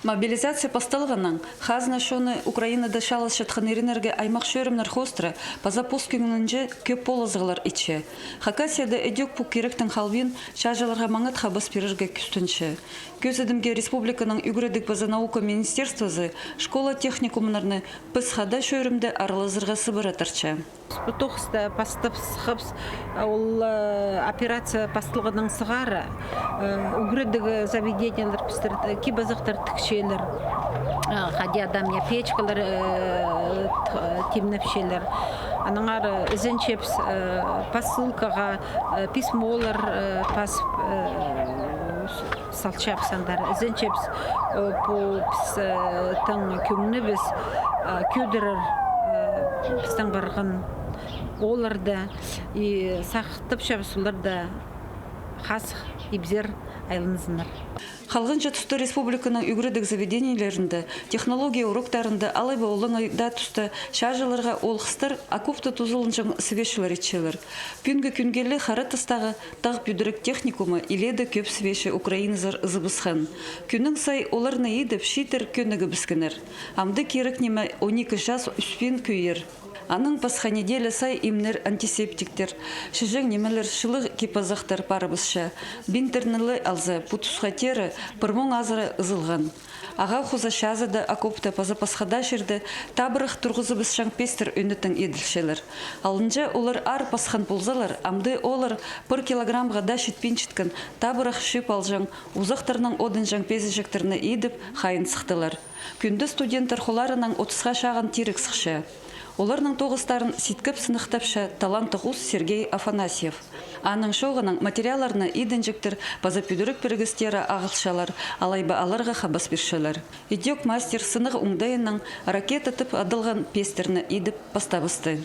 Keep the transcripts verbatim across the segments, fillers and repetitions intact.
Мобилизация пасталғаннаң хазна чоны Украинада чааласчатхан иреннерге аймах чӧрімнер хоостыра паза пос кӧңнінҷе кӧп полызығлар итче. Хакасияда ідӧк пу киректің халбин чааҷыларға маңат хабас пирерге кӱстенче. Кӧзідімге республиканың ӱгредіг паза наука министерствозы школа-техникумнарны піс хада чӧрімде аралазарға сыбыра тартча. Пу тоғыста пастап сыхпас, ол, э, операция пасталғаннаң сығара, э, ӱгредіг заведениелер пістер, э, кип-азахтар тікчелер, э, хайди-да, мына печкалар, э, т-, тимнепчелер. Аннаңар, э, ізенчебіс, э, посылкаға, э, письмолар, э, пас-, э, с-, салчабыс андар. Ізенчебіс, э, пу піс, э, тың кӧңнібіс, э, кӧдірер, э, пістің парған оолларны, и сағынчабыс оларны хазых ибзер айланзыннар. Халғанҷы туста республиканың ӱгредіг заведениелерінде, технология уроктарында алай ба олаңай даа туста чааҷыларға оол-хыстар окопта тузаланҷаң свечалар итчелер. Пӱӱнгі кӱнге ле Хара Тастағы Тағ пӱдіріг техникумы илееде кӧп свеча украиназар ызыбысхан. Кӱннің сай оларны идіп, чииттер кӧнігібіскеннер. Амды кирек ниме он ікі час ӱспин кӧӧйер. Аннаң пасха неделя сай имнер, антисептиктер, чіҷең нимелер, чылығ кип-азахтар парыбысча. Бинттерні ле алза, пу тусха теере пір муң азыра ызылған. Ағаа хоза чазыда, окопта паза пасха даа чирде табырах турғызыбысчаң пестер ӧнетін иділчелер. Алынҷа олар аар пасхан ползалар, амды олар пір килограммға даа читпинчеткен табырах чыып алҷаң, узахтарнаң одынҷаң пезіҷектерні идіп, хайын сыхтылар. Кӱнде студенттер холларынаң отысха чағын тиріг сыхча. Оларның тоғыстарын ситкеп сыныхтапча таланттығ ус Сергей Афанасьев. Аның чооғынаң материалларны идінҷектер паза пӱдіріг пірігістері ағылчалар, алай ба аларға хабас пирчелер. Ідӧк мастер сыннығ оңдайынаң ракета тіп адалған пестерні идіп пастабысты.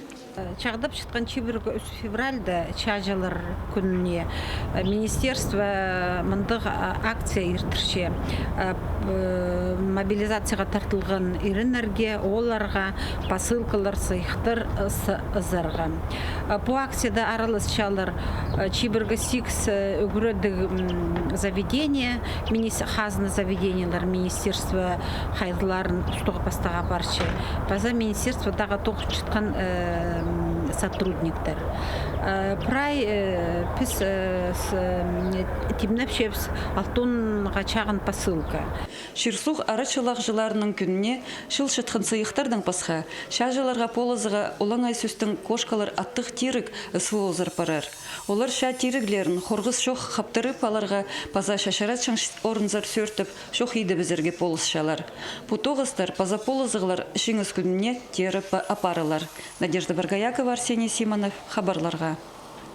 Чағдапчатхан чибіргі ӱс февральда, чааҷылар кӱніне, э, министерство мындағ, а, акция иртірче. Э, п-, э, мобилизацияға тартылған иреннерге, оларға посылкалар, сыйыхтар, э, с-, ызарға. Э, пу акцияда араласчалар, э, чибіргі сигіс, э, ӱгредіг, м, заведение, минис-, хазна заведениелер, министерство хайзыларын устуға-пастаға апарча. Паза министерстводағы тоғынчатхан, э, м, сотрудниктер. Э, прай, э, піс, э, с-, м, тимнепчебіс алтонға чағын посылка. Чир-суғ арачылағҷыларының кӱніне чыылчатхан сыйыхтардаң пасха, чааҷыларға полызығға олаңай сӧстең кошкалар аттығ тиріг СВО-зар парар. Олар чаа тиріглерін хорғыс чох хаптырып аларға паза чачыратчаң орынзар сӧӧртіп, чох идібізерге полысчалар. Пу тоғыстар паза полызығлар Чиңіс кӱніне теере апарылар. Надежда Боргоякова, Арсений Симонов, хабарларға.